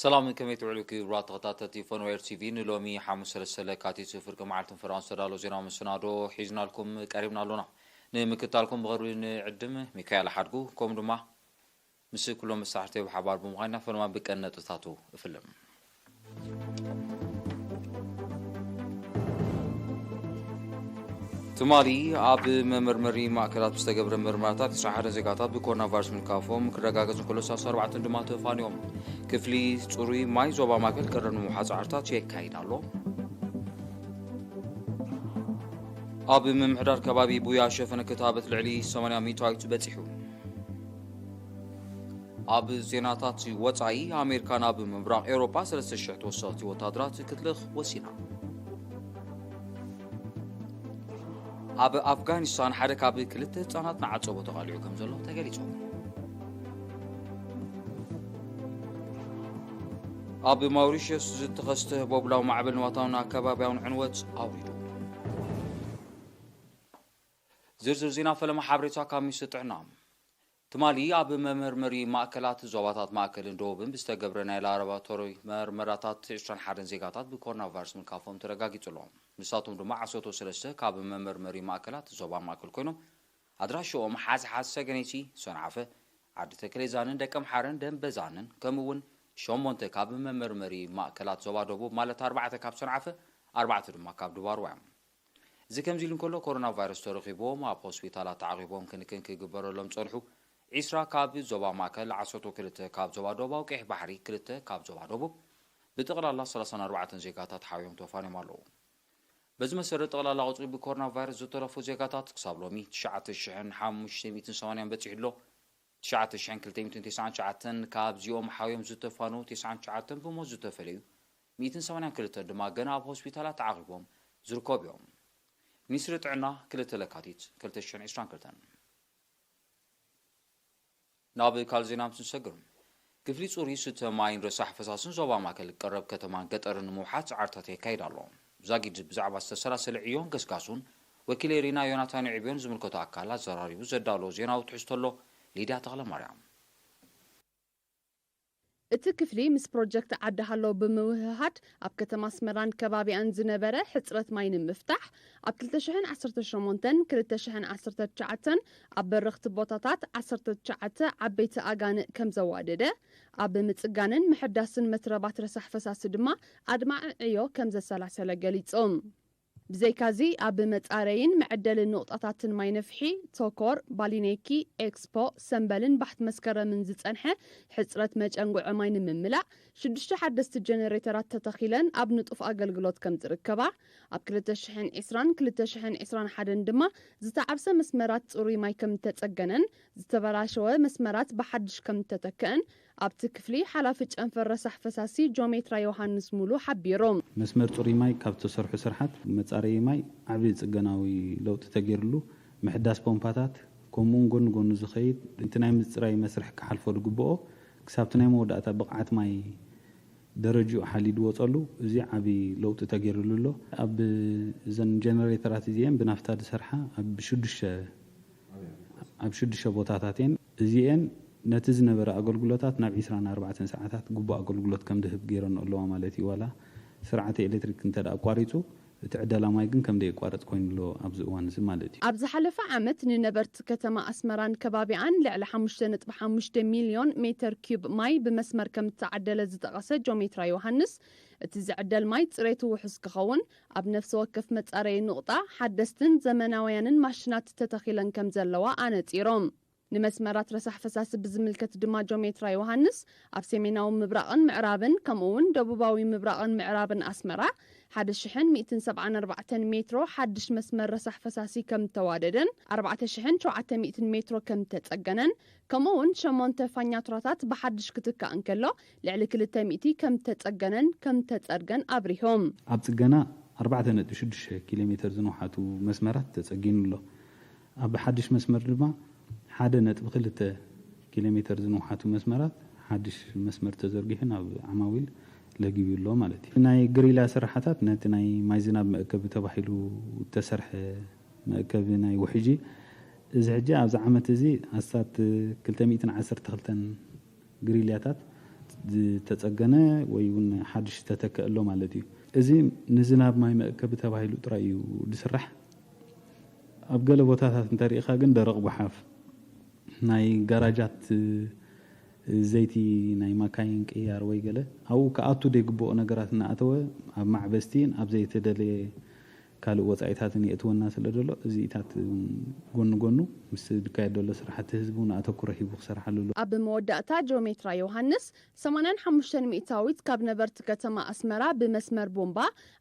ሰላም፣ ከመይ ትውዕሉ ክቡራት ተኸታተልቲ ፎንዌር ቲቪ? ንሎሚ ሓሙስ ሰለስተ ለካቲት ፍርቂ መዓልትን ፍራን ዝተዳለወ ዜናዊ መሰናዶ ሒዝናልኩም ቀሪብና ኣሎና። ንምክትታልኩም ብቐርቢ ንዕድም። ሚካኤል ሓድጉ ከምኡ ድማ ምስ ኩሎም መሳሕርተይ ብሓባር ብምዃን ኢና ፈለማ ብቀን ነጥብታቱ እፍልም። ትማሊ ኣብ መመርመሪ ማእከላት ዝተገብረ ምርመራታት ዕስራን ሓደን ዜጋታት ብኮሮና ቫይረስ ምልካፎም ክረጋገጽ እንከሎ፣ ሰላሳን ኣርባዕተን ድማ ተፋንዮም። ክፍሊ ጽሩይ ማይ ዞባ ማእከል ቀረብ ንምውሓዝ ጻዕርታት የካይድ ኣሎ። ኣብ ምምሕዳር ከባቢ ቡያ ሸፈነ ክታበት ልዕሊ ሰማንያ ሚእታዊት በጺሑ። ኣብ ዜናታት ወጻኢ፣ ኣሜሪካ ናብ ምብራቕ ኤውሮጳ ሰለስተ ሽሕ ተወሰኽቲ ወታደራት ክትልእኽ ወሲና። ኣብ ኣፍጋኒስታን ሓደ ካብ ክልተ ህጻናት ንዓጸቦ ተቓሊዑ ከም ዘሎ ተገሊጹ። ኣብ ማውሪሸስ ዝተኸስተ ህቦብላዊ ማዕበል ንዋታውን ኣከባቢያውን ዕንወት ኣውሪዱ። ዝርዝር ዜና ፈለማ ሓበሬታ ካብ ሚኒስትሪ ጥዕና። ትማሊ ኣብ መመርመሪ ማእከላት ዞባታት ማእከልን ደቡብን ብዝተገብረ ናይ ላቦራቶሪ መርመራታት ዕስራን ሓደን ዜጋታት ብኮሮና ቫይረስ ምልካፎም ተረጋጊጹ ኣሎ። ንሳቶም ድማ ዓሰርተ ሰለስተ ካብ መመርመሪ ማእከላት ዞባ ማእከል ኮይኖም፣ ኣድራሽኦም ሓዝሓዝ፣ ሰገነይቲ፣ ሰንዓፈ፣ ዓዲ ተክሌዛንን ደቀምሓረን ደንበዛንን፣ ከምኡ እውን ሸሞንተ ካብ መመርመሪ ማእከላት ዞባ ደቡብ፣ ማለት ኣርባዕተ ካብ ሰንዓፈ፣ ኣርባዕተ ድማ ካብ ድባርዋ እዮም። እዚ ከምዚ ኢሉ እንከሎ፣ ኮሮና ቫይረስ ተረኺብዎም ኣብ ሆስፒታላት ተዓቒቦም ክንክን ክግበረሎም ዝጸንሑ ዕስራ ካብ ዞባ ማእከል፣ ዓሰርተ ክልተ ካብ ዞባ ደቡባዊ ቀይሕ ባሕሪ፣ ክልተ ካብ ዞባ ደቡብ፣ ብጠቕላላ ሰላሳን ኣርባዕተን ዜጋታት ሓውዮም ተፋንዮም ኣለዉ። በዚ መሰረት፣ ጠቕላላ ቁጽሪ ብኮሮና ቫይረስ ዝተረፉ ዜጋታት ክሳብ ሎሚ ትሽዓተ ሽሕን ሓሙሽተ ሚእትን ሰማንያን በጺሑ ኣሎ። ትሽዓተ ሽሕን ክልተ ሚእትን ተስዓን ትሽዓተን ካብዚኦም ሓውዮም ዝተፋነዉ ተስዓን ትሽዓተን ብሞት ዝተፈለዩ ሚእትን ሰማንያን ክልተን ድማ ገና ኣብ ሆስፒታላት ተዓቒቦም ዝርከቡ እዮም። ሚኒስትሪ ጥዕና፣ ክልተ ለካቲት ክልተ ሽሕን ዕስራን ክልተን። ናብ ካልእ ዜና ምስ ንሰግር፣ ክፍሊ ጽሩይ ዝስተ ማይን ረሳሕ ፈሳስን ዞባ ማእከል ቀረብ ከተማን ገጠርን ንምውሓስ ጻዕርታት የካይድ ኣሎ። ዛጊድ ብዛዕባ ዝተሰላሰለ ዕዮን ገስጋሱን ወኪለይ ሪና ዮናታን ዕብዮን ዝምልከቶ ኣካል ኣዘራሪቡ ዘዳለዎ ዜናዊ ትሕዝቶ ኣሎ። ሊድያ ተኽለማርያም። እቲ ክፍሊ ምስ ፕሮጀክት ዓዲ ሃሎ ብምውህሃድ፣ ኣብ ከተማ ኣስመራን ከባቢኣን ዝነበረ ሕጽረት ማይ ንምፍታሕ፣ ኣብ ክልተ ሽሕን ዓሰርተ ሸሞንተን ክልተ ሽሕን ዓሰርተ ትሽዓተን ኣብ በረኽቲ ቦታታት ዓሰርተ ትሽዓተ ዓበይቲ ኣጋንእ ከም ዘዋደደ፣ ኣብ ምጽጋንን ምሕዳስን መትረባት ረሳሕ ፈሳሲ ድማ ኣድማዒ ዕዮ ከም ዘሰላሰለ ገሊጹ። ብዘይካዚ፣ ኣብ መጻረይን መዐደልን ንቑጣታትን ማይ ነፍሒ፣ ቶኮር፣ ባሊኔኪ፣ ኤክስፖ፣ ሰምበልን ባሕቲ መስከረምን ዝጸንሐ ሕጽረት መጨንጉዒ ማይ ንምምላእ፣ ሽዱሽተ ሓደስቲ ጀነሬተራት ተተኺለን ኣብ ንጡፍ ኣገልግሎት ከም ዝርከባ፣ ኣብ ክልተ ሽሕን ዕስራን ክልተ ሽሕን ዕስራን ሓደን ድማ ዝተዓብሰ መስመራት ጽሩይ ማይ ከም እተጸገነን ዝተበላሸወ መስመራት ብሓድሽ ከም እተተክአን ኣብቲ ክፍሊ ሓላፊ ጨንፈር ረሳሕ ፈሳሲ ጆሜትራ ዮሃንስ ሙሉ ሓቢሩ። መስመር ጽሩይ ማይ ካብ ዝተሰርሑ ስርሓት መጻረዪ ማይ ዓቢ ጽገናዊ ለውጢ ተገይርሉ፣ ምሕዳስ ፖምፓታት፣ ከምኡውን ጎኒ ጎኒ ዝኸይድ እቲ ናይ ምጽራይ መስርሕ ክሓልፎ ዝግብኦ ክሳብቲ ናይ መወዳእታ ብቕዓት ማይ ደረጅኡ ሓሊዩ ዝወጸሉ፣ እዚ ዓቢ ለውጢ ተገይርሉ ኣሎ። ኣብ እዘን ጀነሬተራት እዚኤን ብናፍታ ዝሰርሓ ኣብ ሽዱሽተ ኣብ ሽዱሽተ ቦታታት እየን። እዚኤን ነቲ ዝነበረ ኣገልግሎታት ናብ ዕስራን ኣርባዕተን ሰዓታት ግቡእ ኣገልግሎት ከም ዝህብ ገይረን ኣለዋ ማለት እዩ። ዋላ ስርዓት ኤሌክትሪክ እንተ ደኣ ኣቋሪጹ፣ እቲ ዕደላ ማይ ግን ከም ደየቋርጽ ኮይኑ ኣሎ ኣብዚ እዋን እዚ ማለት እዩ። ኣብ ዝሓለፈ ዓመት ንነበርቲ ከተማ ኣስመራን ከባቢኣን ልዕሊ ሓሙሽተ ነጥቢ ሓሙሽተ ሚልዮን ሜተር ኪዩብ ማይ ብመስመር ከም እተዓደለ ዝጠቐሰ ጆሜትራ ዮሃንስ፣ እቲ ዝዕደል ማይ ጽሬቱ ውሑስ ክኸውን ኣብ ነፍሲ ወከፍ መጻረዪ ኑቕጣ ሓደስትን ዘመናውያንን ማሽናት ተተኺለን ከም ዘለዋ ኣነጺሮም። ንመስመራት ረሳሕ ፈሳሲ ብዝምልከት ድማ ጆሜትራ ዮሃንስ ኣብ ሰሜናዊ ምብራቕን ምዕራብን ከምኡ እውን ደቡባዊ ምብራቕን ምዕራብን ኣስመራ ሓደ ሽሕን ሚእትን ሰብዓን ኣርባዕተን ሜትሮ ሓድሽ መስመር ረሳሕ ፈሳሲ ከም እተዋደደን ኣርባዕተ ሽሕን ሸውዓተ ሚእትን ሜትሮ ከም እተጸገነን ከምኡ እውን ሸሞንተ ፋኛቱራታት ብሓድሽ ክትካእ እንከሎ ልዕሊ ክልተ ሚእቲ ከም እተጸገነን ከም እተጸርገን ኣብሪሆም። ኣብ ጽገና ኣርባዕተ ነጥቢ ሽዱሽተ ኪሎ ሜተር ዝንውሓቱ መስመራት ተጸጊኑ ኣሎ። ኣብ ሓድሽ መስመር ድማ ሓደ ነጥቢ ክልተ ኪሎ ሜተር ዝንውሓቱ መስመራት ሓድሽ መስመር ተዘርጊሑ ናብ ዓማዊል ለጊቡ ኣሎ ማለት እዩ። ናይ ግሪላ ስራሓታት ነቲ ናይ ማይ ዝናብ መእከቢ ተባሂሉ እተሰርሐ መእከቢ ናይ ውሕጂ፣ እዚ ሕጂ ኣብዚ ዓመት እዚ ኣስታት ክልተ ሚእትን ዓሰርተ ክልተን ግሪላታት ዝተጸገነ ወይ እውን ሓድሽ ዝተተከአ ኣሎ ማለት እዩ። እዚ ንዝናብ ማይ መእከቢ ተባሂሉ ጥራይ እዩ ዝስራሕ። ኣብ ገለ ቦታታት እንተሪኢኻ ግን ደረቕ ጓሓፍ፣ ናይ ጋራጃት ዘይቲ ናይ ማካይን ቅያር ወይ ገለ ኣብኡ ክኣቱ ዘይግብኦ ነገራት እናኣተወ ኣብ ማዕበስቲን ኣብ ዘይተደለየ ካልእ ወጻኢታትን የእትወና ስለ ዘሎ እዚኢታት እውን ጎኒ ጎኑ ምስ ዝካየድ ዘሎ ስራሕቲ ህዝቢ እውን ኣተኩሮ ሂቡ ክሰርሓሉ ኣለዎ። ኣብ መወዳእታ ጆሜትራ ዮሃንስ ሰማንያን ሓሙሽተን ሚእታዊት ካብ ነበርቲ ከተማ ኣስመራ ብመስመር ቦምባ፣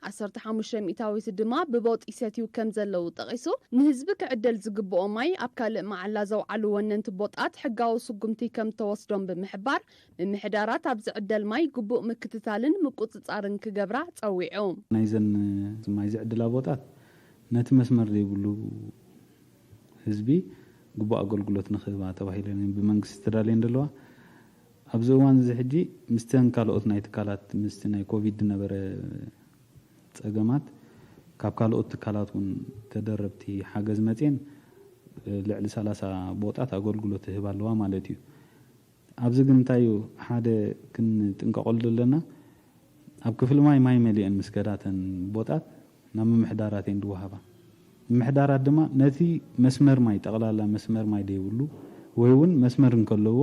ዓሰርተ ሓሙሽተ ሚእታዊት ድማ ብቦጥ ይሰትዩ ከም ዘለዉ ጠቒሱ፣ ንህዝቢ ክዕደል ዝግብኦ ማይ ኣብ ካልእ መዓላ ዘውዓሉ ወነንቲ ቦጣት ሕጋዊ ስጉምቲ ከም ተወስዶም ብምሕባር፣ ምምሕዳራት ኣብ ዝዕደል ማይ ግቡእ ምክትታልን ምቁጽጻርን ክገብራ ጸዊዑ። ናይዘን ማይ ዝዕድላ ቦጣት ነቲ መስመር ዘይብሉ ህዝቢ ግቡእ ኣገልግሎት ንክህባ ተባሂለን እየን ብመንግስቲ ተዳልየን ዘለዋ። ኣብዚ እዋን እዚ ሕጂ ምስተን ካልኦት ናይ ትካላት ምስቲ ናይ ኮቪድ ዝነበረ ጸገማት ካብ ካልኦት ትካላት እውን ተደረብቲ ሓገዝ መጽየን ልዕሊ ሰላሳ ቦጣት ኣገልግሎት ትህብ ኣለዋ ማለት እዩ። ኣብዚ ግን እንታይ እዩ ሓደ ክንጥንቀቐሉ ዘለና፣ ኣብ ክፍሊ ማይ ማይ መሊአን ምስ ከዳተን ቦጣት ናብ ምምሕዳራት እየን ዝወሃባ። ምምሕዳራት ድማ ነቲ መስመር ማይ ጠቕላላ መስመር ማይ ዘይብሉ ወይ እውን መስመር እንከለዎ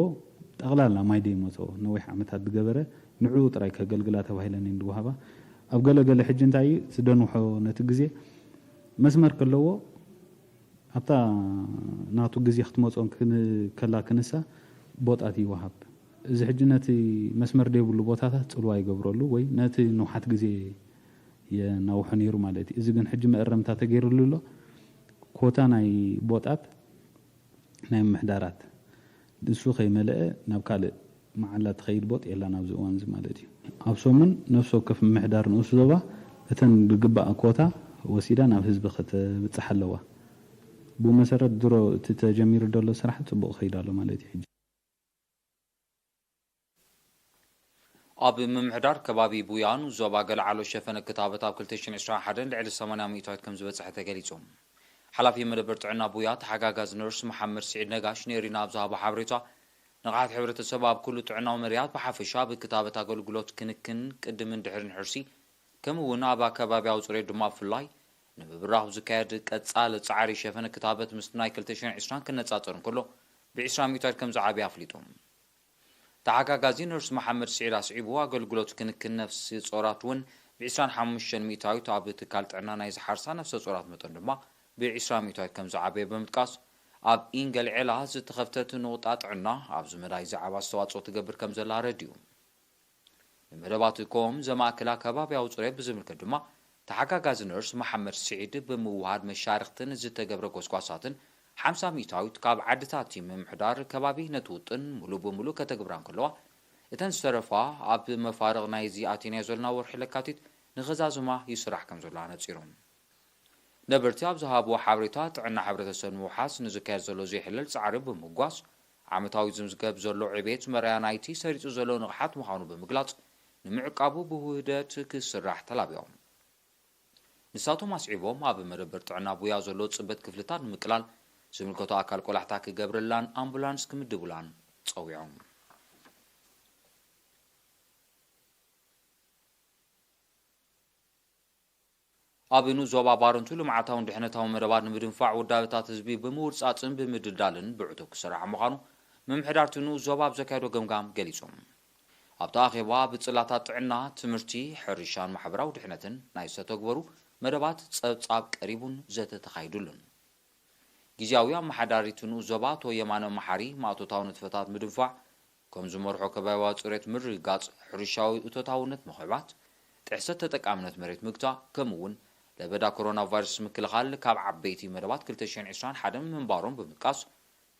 ጠቕላላ ማይ ዘይመፅኦ ነዊሕ ዓመታት ዝገበረ ንዕኡ ጥራይ ከገልግላ ተባሂለን እየን ዝወሃባ። ኣብ ገለ ገለ ሕጂ እንታይ እዩ ዝደንውሖ ነቲ ግዜ መስመር ከለዎ ኣብታ ናቱ ግዜ ክትመፅኦ ክን- ከላ ክንሳ ቦጣት ይወሃብ። እዚ ሕጂ ነቲ መስመር ዘይብሉ ቦታታት ፅልዋ ይገብረሉ ወይ ነቲ ንውሓት ግዜ የናውሖ ነይሩ ማለት እዩ። እዚ ግን ሕጂ መእረምታ ተገይሩሉ ኣሎ። ኮታ ናይ ቦጣት ናይ ምምሕዳራት ንሱ ከይመለአ ናብ ካልእ መዓላ ትኸይድ ቦጥ የላን ኣብዚ እዋን እዚ ማለት እዩ። ኣብ ሰሙን ነፍሲ ወከፍ ምምሕዳር ንኡስ ዞባ እተን ዝግባእ ኮታ ወሲዳ ናብ ህዝቢ ከተብጽሕ ኣለዋ። ብኡ መሰረት ድሮ እቲ ተጀሚሩ ዘሎ ስራሕ ጽቡቕ ይኸይድ ኣሎ ማለት እዩ። ሕጂ ኣብ ምምሕዳር ከባቢ ቡያን ዞባ ገለዓሎ ሸፈነ ክታበት ኣብ ክልተ ሽሕን ዕስራን ሓደን ልዕሊ ሰማንያ ሚእታዊት ከም ዝበፅሐ ተገሊፁ። ሓላፊ መደበር ጥዕና ቡያ ተሓጋጋዚ ነርስ መሓመድ ስዒድ ነጋሽ ንኤሪና ኣብ ዝሃቦ ሓበሬታ፣ ንቕሓት ሕብረተሰብ ኣብ ኩሉ ጥዕናዊ መርያት ብሓፈሻ ብክታበት ኣገልግሎት ክንክን ቅድምን ድሕርን ሕርሲ ከምኡ እውን ኣብ ኣከባቢያዊ ፅሬት ድማ ብፍላይ ንምብራኽ ዝካየድ ቀፃሊ ፃዕሪ ሸፈነ ክታበት ምስቲ ናይ ክልተ ሽሕን ዕስራን ክነፃፀር እንከሎ ብዒስራ ሚእታዊት ከም ዝዓበየ ኣፍሊጡ። ተሓጋጋዚ ነርስ መሓመድ ስዒድ ኣስዒቡ፣ ኣገልግሎት ክንክን ነፍሲ ጾራት እውን ብ ዕስራን ሓሙሽተን ሚእታዊት ኣብ ትካል ጥዕና ናይ ዝሓርሳ ነፍሰ ጾራት መጠን ድማ ብ ዕስራ ሚእታዊት ከም ዝዓበየ ብምጥቃስ፣ ኣብ ኢንገልዔላ ዝተኸፍተት ንቑጣ ጥዕና ኣብዚ መዳይ ዝዓቢ ኣስተዋጽኦ ትገብር ከም ዘላ ኣረዲኡ። ንመደባት ኮም ዘማእክላ ከባብያዊ ጽሬት ብዝምልከት ድማ ተሓጋጋዚ ነርስ መሓመድ ስዒድ ብምውሃድ መሻርኽትን ዝተገብረ ጎስጓሳትን ሓምሳ ሚእታዊት ካብ ዓድታት እቲ ምምሕዳር ከባቢ ነቲ ውጥን ሙሉእ ብሙሉእ ከተግብራ እንከለዋ፣ እተን ዝተረፋ ኣብ መፋርቕ ናይዚ ኣቲናዮ ዘለና ወርሒ ለካቲት ንኸዛዝማ ይስራሕ ከም ዘሎ ኣነጺሩ። ነበርቲ ኣብ ዝሃብዎ ሓበሬታ፣ ጥዕና ሕብረተሰብ ንምውሓስ ንዝካየድ ዘሎ ዘይሕለል ጻዕሪ ብምጉጓስ፣ ዓመታዊ ዝምዝገብ ዘሎ ዕቤት መርኣያ ናይቲ ሰሪጹ ዘሎ ንቕሓት ምዃኑ ብምግላጽ፣ ንምዕቃቡ ብውህደት ክስራሕ ተላብዮም። ንሳቶም ኣስዒቦም፣ ኣብ መደበር ጥዕና ቡያ ዘሎ ጽበት ክፍልታት ንምቅላል ዝምልከቶ ኣካል ቆላሕታ ክገብረላን ኣምቡላንስ ክምድቡላን ጸዊዖም። ኣብ ንኡስ ዞባ ባረንቱ ልምዓታውን ድሕነታውን መደባት ንምድንፋዕ ውዳበታት ህዝቢ ብምውርጻጽን ብምድልዳልን ብዕቱብ ክስራሕ ምዃኑ ምምሕዳር እቲ ንኡስ ዞባ ኣብ ዘካየዶ ገምጋም ገሊጹ። ኣብቲ ኣኼባ ብጽላታት ጥዕና፣ ትምህርቲ፣ ሕርሻን ማሕበራዊ ድሕነትን ናይ ዝተተግበሩ መደባት ጸብጻብ ቀሪቡን ዘተ ተኻይዱሉን። ግዝያዊ ኣመሓዳሪ እቲ ንኡስ ዞባ ኣቶ የማነ መሓሪ፣ ማእቶታዊ ንጥፈታት ምድንፋዕ፣ ከም ዝመርሖ ከባቢያዊ ጽሬት ምርግጋጽ፣ ሕርሻዊ እቶታውነት ምኽዕባት፣ ጥሕሰት ተጠቃምነት መሬት ምግታእ፣ ከምኡ እውን ለበዳ ኮሮና ቫይረስ ምክልኻል ካብ ዓበይቲ መደባት ክልተ ሽሕን ዕስራን ሓደን ምንባሮም ብምጥቃስ፣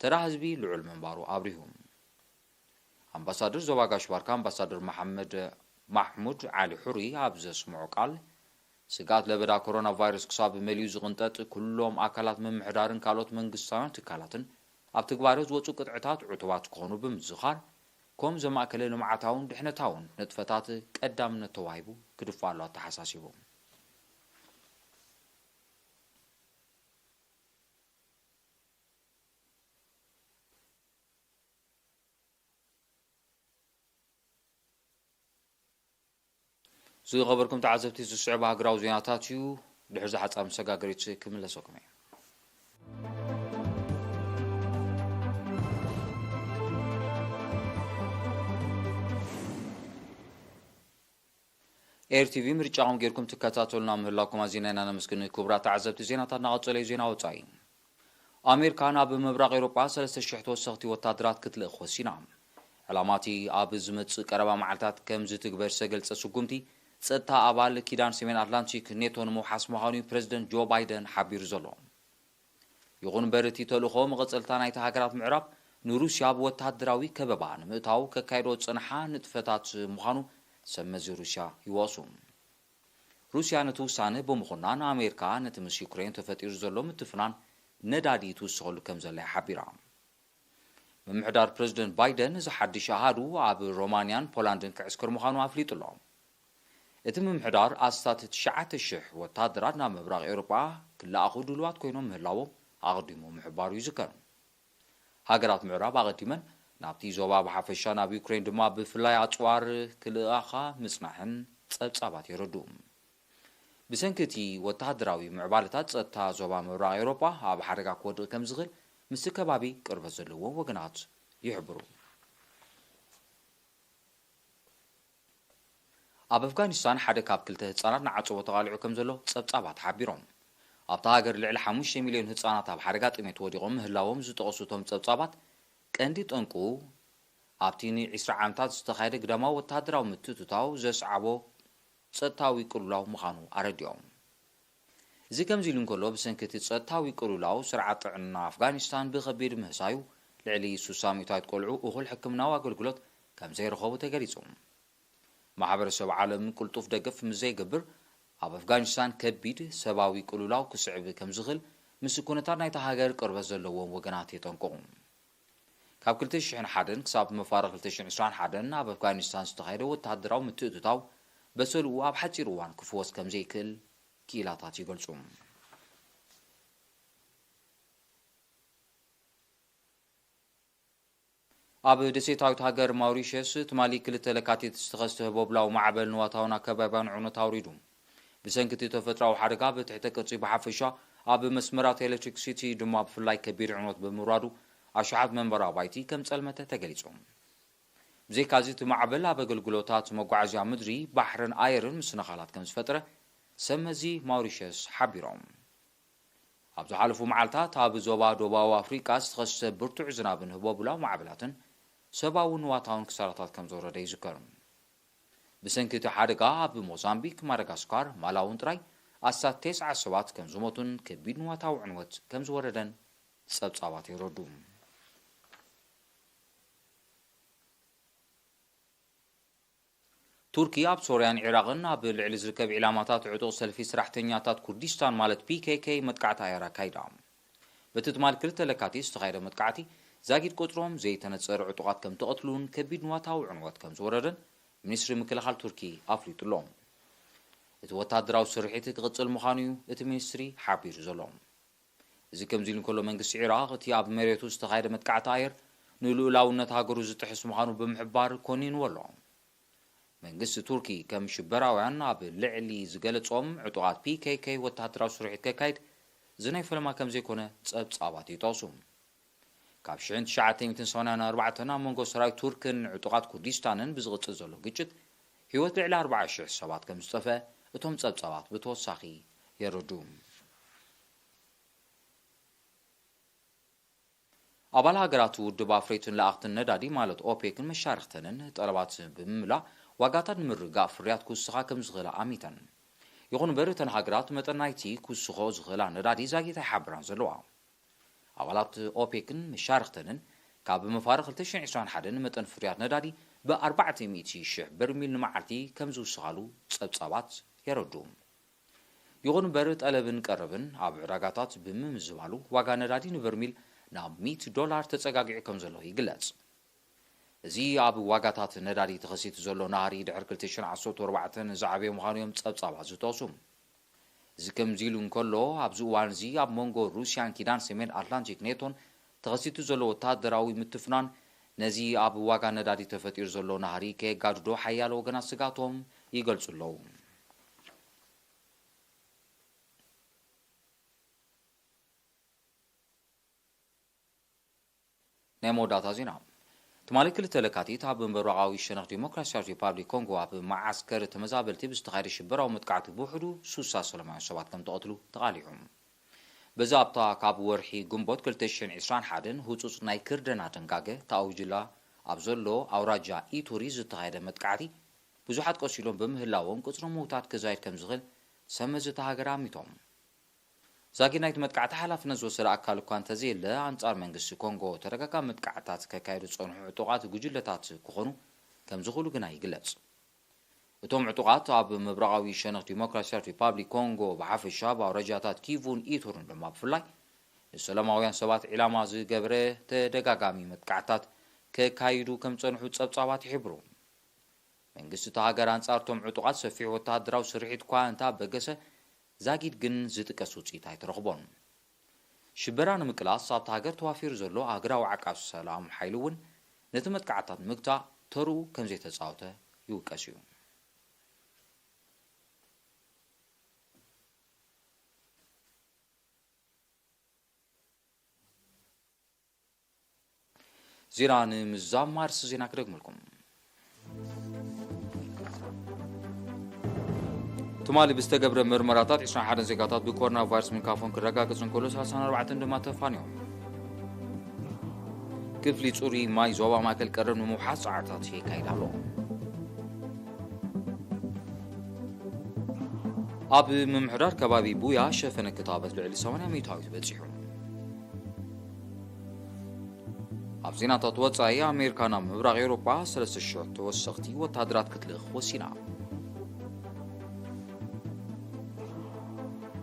ተራ ህዝቢ ልዑል ምንባሩ ኣብሪሁ። ኣምባሳደር ዞባ ጋሽ ባርካ ኣምባሳደር መሓመድ ማሕሙድ ዓሊ ሑሪ ኣብ ዘስምዖ ቃል፣ ስግኣት ለበዳ ኮሮና ቫይረስ ክሳብ መሊኡ ዝቕንጠጥ፣ ኩሎም ኣካላት ምምሕዳርን ካልኦት መንግስታውያን ትካላትን ኣብ ትግባረ ዝወፁ ቅጥዕታት ዕቱባት ክኾኑ ብምዝኻር፣ ኮም ዘማእከለ ልምዓታውን ድሕነታውን ንጥፈታት ቀዳምነት ተዋሂቡ ክድፋእ ኣሎ ኣተሓሳሲቡ። ዝኸበርኩም ተዓዘብቲ፣ ዝስዕብ ሃገራዊ ዜናታት እዩ። ድሕሪ ዝሓጻር መሰጋገሪት ክምለሰኩም እየ። ኤር ቲቪ ምርጫኹም ጌርኩም ትከታተሉና ምህላውኩም ኣዚና ኢና ነመስግን። ክቡራት ተዓዘብቲ፣ ዜናታት እናቐጸለ እዩ። ዜና ወጻኢ። ኣሜሪካ ናብ ምብራቕ ኤውሮጳ ሰለስተ ሽሕ ተወሰኽቲ ወታደራት ክትልእኽ ወሲና። ዕላማ እቲ ኣብ ዝመጽእ ቀረባ መዓልታት ከም ዝትግበር ዝተገልጸ ስጉምቲ፣ ጸጥታ ኣባል ኪዳን ሰሜን ኣትላንቲክ ኔቶ ንምውሓስ ምዃኑ እዩ ፕረዚደንት ጆ ባይደን ሓቢሩ ዘሎ። ይኹን እምበር፣ እቲ ተልእኾ መቐጸልታ ናይቲ ሃገራት ምዕራብ ንሩስያ ብወታደራዊ ከበባ ንምእታው ከካይዶ ዝጸንሓ ንጥፈታት ምዃኑ ሰብ መዚ ሩስያ ይወቕሱ። ሩስያ ነቲ ውሳነ ብምኹናን፣ ኣሜሪካ ነቲ ምስ ዩክሬን ተፈጢሩ ዘሎ ምትፍናን ነዳዲ ትውስኸሉ ከም ዘላ እያ ሓቢራ። ምምሕዳር ፕረዚደንት ባይደን፣ እዚ ሓድሽ ኣሃዱ ኣብ ሮማንያን ፖላንድን ክዕስክር ምዃኑ ኣፍሊጡ ኣሎ። እቲ ምምሕዳር ኣስታት ትሽዓተ ሽሕ ወታደራት ናብ ምብራቕ ኤውሮጳ ክለኣኹ ድሉዋት ኮይኖም ምህላዎም ኣቐዲሙ ምሕባሩ ይዝከር። ሃገራት ምዕራብ ኣቐዲመን ናብቲ ዞባ ብሓፈሻ፣ ናብ ዩክሬን ድማ ብፍላይ ኣጽዋር ክልኣኻ ምጽናሐን ጸብጻባት የረድኡ። ብሰንኪ እቲ ወተሃደራዊ ምዕባለታት፣ ጸጥታ ዞባ ምብራቕ ኤውሮጳ ኣብ ሓደጋ ክወድቕ ከም ዝኽእል ምስቲ ከባቢ ቅርበት ዘለዎም ወገናት ይሕብሩ። ኣብ ኣፍጋኒስታን ሓደ ካብ ክልተ ህጻናት ንዓጸቦ ተቓሊዑ ከም ዘሎ ጸብጻባት ሓቢሮም። ኣብታ ሃገር ልዕሊ ሓሙሽተ ሚልዮን ህጻናት ኣብ ሓደጋ ጥሜት ወዲቖም ምህላዎም ዝጠቐሱ እቶም ጸብጻባት፣ ቀንዲ ጠንቁ ኣብቲ ንዒስራ ዓመታት ዝተኻየደ ግዳማዊ ወተሃደራዊ ምትእትታው ዘስዓቦ ጸጥታዊ ቅልውላው ምዃኑ ኣረዲኦም። እዚ ከምዚ ኢሉ እንከሎ፣ ብሰንኪ እቲ ጸጥታዊ ቅልውላው፣ ስርዓት ጥዕና ኣፍጋኒስታን ብኸቢድ ምህሳዩ፣ ልዕሊ ስሳ ሚእታዊት ቆልዑ እኹል ሕክምናዊ ኣገልግሎት ከም ዘይረኸቡ ተገሊጹ። ማሕበረሰብ ዓለም ቅልጡፍ ደገፍ ምስ ዘይገብር፣ ኣብ ኣፍጋኒስታን ከቢድ ሰብኣዊ ቅልውላው ክስዕብ ከም ዝኽእል ምስ ኩነታት ናይታ ሃገር ቅርበት ዘለዎም ወገናት የጠንቅቑ። ካብ ክልተ ሽሕን ሓደን ክሳብ መፋርቕ ክልተ ሽሕን ዕስራን ሓደን ኣብ ኣፍጋኒስታን ዝተኻየደ ወተሃደራዊ ምትእትታው በሰልኡ ኣብ ሓጺር እዋን ክፍወስ ከም ዘይክእል ክኢላታት ይገልጹ። ኣብ ደሴታዊት ሃገር ማውሪሸስ ትማሊ ክልተ ለካቲት ዝተኸስተ ህቦብላዊ ማዕበል ንዋታውን ኣከባብያን ዕንወት ኣውሪዱ። ብሰንኪ እቲ ተፈጥሮኣዊ ሓደጋ ብትሕተ ቅርጺ ብሓፈሻ፣ ኣብ መስመራት ኤሌክትሪክሲቲ ድማ ብፍላይ ከቢድ ዕንወት ብምውራዱ፣ ኣሽሓት መንበሪ ኣባይቲ ከም ጸልመተ ተገሊጹ። ብዘይካዚ፣ እቲ ማዕበል ኣብ ኣገልግሎታት መጓዓዝያ ምድሪ፣ ባሕርን ኣየርን ምስንኻላት ከም ዝፈጠረ ሰብ መዚ ማውሪሸስ ሓቢሮም። ኣብ ዝሓለፉ መዓልታት ኣብ ዞባ ደቡባዊ ኣፍሪቃ ዝተኸስተ ብርቱዕ ዝናብን ህቦብላዊ ማዕበላትን ሰብኣውን ንዋታውን ክሳራታት ከም ዘውረደ ይዝከር። ብሰንኪ እቲ ሓደጋ ኣብ ሞዛምቢክ፣ ማዳጋስካር፣ ማላውን ጥራይ ኣስታት ተስዓ ሰባት ከም ዝሞቱን ከቢድ ንዋታዊ ዕንወት ከም ዝወረደን ጸብጻባት የረዱ። ቱርኪ ኣብ ሶርያን ዒራቕን ኣብ ልዕሊ ዝርከብ ዒላማታት ዕጡቕ ሰልፊ ሰራሕተኛታት ኩርዲስታን ማለት ፒ ኬ ኬ መጥቃዕቲ ኣየር ኣካይዳ። በቲ ትማል ክልተ ለካቲት ዝተኻየደ መጥቃዕቲ ዛጊድ ቁጽሮም ዘይተነጸረ ዕጡቓት ከም ተቐትሉን ከቢድ ንዋታዊ ዕንወት ከም ዝወረደን ሚኒስትሪ ምክልኻል ቱርኪ ኣፍሊጡ ኣሎ። እቲ ወታደራዊ ስርሒት ክቕጽል ምዃኑ እዩ እቲ ሚኒስትሪ ሓቢሩ ዘሎ። እዚ ከምዚ ኢሉ እንከሎ፣ መንግስቲ ዒራቕ እቲ ኣብ መሬቱ ዝተኻየደ መጥቃዕቲ ኣየር ንልኡላውነት ሃገሩ ዝጥሕስ ምዃኑ ብምሕባር ኮኒንዎ ኣሎ። መንግስቲ ቱርኪ ከም ሽበራውያን ኣብ ልዕሊ ዝገለጾም ዕጡቓት ፒ ኬ ኬ ወተሃደራዊ ስርሒት ከካይድ እዚ ናይ ፈለማ ከም ዘይኮነ ጸብጻባት ይጠቕሱ። ካብ ሽሕን ትሽዓተ ሚእትን ሰማንያን ኣርባዕተን ኣብ መንጎ ሰራዊት ቱርክን ዕጡቓት ኩርዲስታንን ብዝቕጽል ዘሎ ግጭት፣ ህይወት ልዕሊ ኣርባዓ ሽሕ ሰባት ከም ዝጠፍአ እቶም ጸብጻባት ብተወሳኺ የረድኡ። ኣባል ሃገራት ውድብ ኣፍረይትን ለኣኽትን ነዳዲ ማለት ኦፔክን መሻርኽተንን ጠለባት ብምምላእ ዋጋታት ንምርግጋእ ፍርያት ክውስኻ ከም ዝኽእላ ኣሚተን። ይኹን እምበር እተን ሃገራት መጠን ናይቲ ክውስኾ ዝኽእላ ነዳዲ ዛጊት ኣይሓብራን ዘለዋ። ኣባላት ኦፔክን መሻርኽተንን ካብ መፋርቕ ክልተ ሽሕን ዕስራን ሓደን መጠን ፍርያት ነዳዲ ብ ኣርባዕተ ሚእቲ ሽሕ በርሚል ንመዓልቲ ከም ዝውስኻሉ ጸብጻባት የረድኡ። ይኹን እምበር፣ ጠለብን ቀረብን ኣብ ዕዳጋታት ብምምዝባሉ፣ ዋጋ ነዳዲ ንበርሚል ናብ ሚእቲ ዶላር ተጸጋጊዑ ከም ዘሎ ይግለጽ። እዚ ኣብ ዋጋታት ነዳዲ ተኸሲቱ ዘሎ ናህሪ፣ ድሕሪ ክልተ ሽሕን ዓሰርተ ኣርባዕተን ዝዓበየ ምዃኑ እዮም ጸብጻባት ዝጠቕሱ። እዚ ከምዚ ኢሉ እንከሎ፣ ኣብዚ እዋን እዚ ኣብ መንጎ ሩስያን ኪዳን ሰሜን ኣትላንቲክ ኔቶን ተኸሲቱ ዘሎ ወታደራዊ ምትፍናን፣ ነዚ ኣብ ዋጋ ነዳዲ ተፈጢሩ ዘሎ ናህሪ ከየጋድዶ ሓያሎ ወገናት ስግኣቶም ይገልጹ ኣለዉ። ናይ መወዳእታ ዜና። ትማሊ ክልተ ለካቲት ኣብ ምብራቓዊ ሸነኽ ዲሞክራሲያዊት ሪፓብሊክ ኮንጎ ኣብ መዓስከር ተመዛበልቲ ብዝተኻየደ ሽበራዊ መጥቃዕቲ ብውሕዱ ሱሳ ሰላማውያን ሰባት ከም ተቐትሉ ተቓሊዑ። በዚ ኣብታ ካብ ወርሒ ግንቦት ክልተ ሽሕን ዕስራን ሓደን ህጹጽ ናይ ክርደና ደንጋገ ተኣዊጁላ ኣብ ዘሎ ኣውራጃ ኢቱሪ ዝተኻየደ መጥቃዕቲ ብዙሓት ቆሲሎም ብምህላዎም ቁጽሪ ምውታት ክዛይድ ከም ዝኽእል ሰመዚ እታ ሃገር ኣሚቶም። ዛጊድ ናይቲ መጥቃዕቲ ሓላፍነት ዝወሰደ ኣካል እኳ እንተዘየለ፣ ኣንጻር መንግስቲ ኮንጎ ተደጋጋሚ መጥቃዕትታት ከካየዱ ዝጸንሑ ዕጡቓት ጉጅለታት ክኾኑ ከም ዝኽእሉ ግና ይግለጽ። እቶም ዕጡቓት ኣብ ምብራቓዊ ሸነኽ ዲሞክራሲያዊት ሪፓብሊክ ኮንጎ ብሓፈሻ ኣብ ኣውራጃታት ኪቩን ኢቱርን ድማ ብፍላይ ንሰላማውያን ሰባት ዒላማ ዝገብረ ተደጋጋሚ መጥቃዕትታት ከካይዱ ከም ዝጸንሑ ጸብጻባት ይሕብሩ። መንግስቲ እታ ሃገር ኣንጻር እቶም ዕጡቓት ሰፊሕ ወተሃደራዊ ስርሒት እኳ እንተ ኣበገሰ፣ ዛጊድ ግን ዝጥቀስ ውጽኢት ኣይተረኽቦን። ሽበራ ንምቅላስ ኣብታ ሃገር ተዋፊሩ ዘሎ ሃገራዊ ዓቃብ ሰላም ሓይሊ እውን ነቲ መጥቃዕትታት ንምግታእ ተርኡ ከም ዘይተጻወተ ይውቀስ እዩ። ዜና ንምዛም ኣርእስቲ ዜና ክደግመልኩም። ትማሊ ብዝተገብረ ምርመራታት ዕስራን ሓደን ዜጋታት ብኮሮና ቫይረስ ምንካፎም ክረጋገጽ እንከሎ፣ ሰላሳን ኣርባዕተን ድማ ተፋንዮም። ክፍሊ ጽሩይ ማይ ዞባ ማእከል ቀረብ ንምውሓስ ጻዕርታት የካይድ ኣሎ። ኣብ ምምሕዳር ከባቢ ቡያ ሸፈነ ክታበት ልዕሊ ሰማንያ ሚእታዊት በጺሑ። ኣብ ዜናታት ወጻኢ፣ ኣሜሪካ ናብ ምብራቕ ኤውሮጳ ሰለስተ ሽሕ ተወሰኽቲ ወተሃደራት ክትልእኽ ወሲና።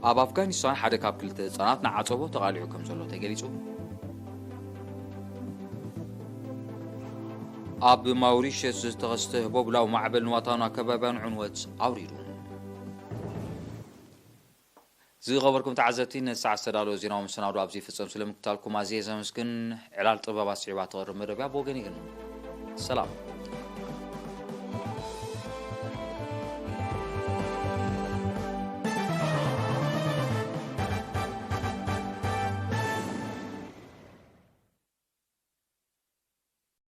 ኣብ ኣፍጋኒስታን ሓደ ካብ ክልተ ህጻናት ንዓጸቦ ተቓሊዑ ከም ዘሎ ተገሊጹ። ኣብ ማውሪሸስ ዝተኸስተ ህቦብላዊ ማዕበል ንዋታን ኣከባቢያን ዕንወት ኣውሪዱ። ዝኸበርኩም ተዓዘብቲ፣ ነቲ ሰዓት ዝተዳለወ ዜናዊ መሰናዶ ኣብዚ ይፍጸም። ስለ ምክታልኩም ኣዝየ ዘመስግን። ዕላል ጥበባት ስዒባ ትቐርብ መደብ እያ። ብወገን ይግን ሰላም።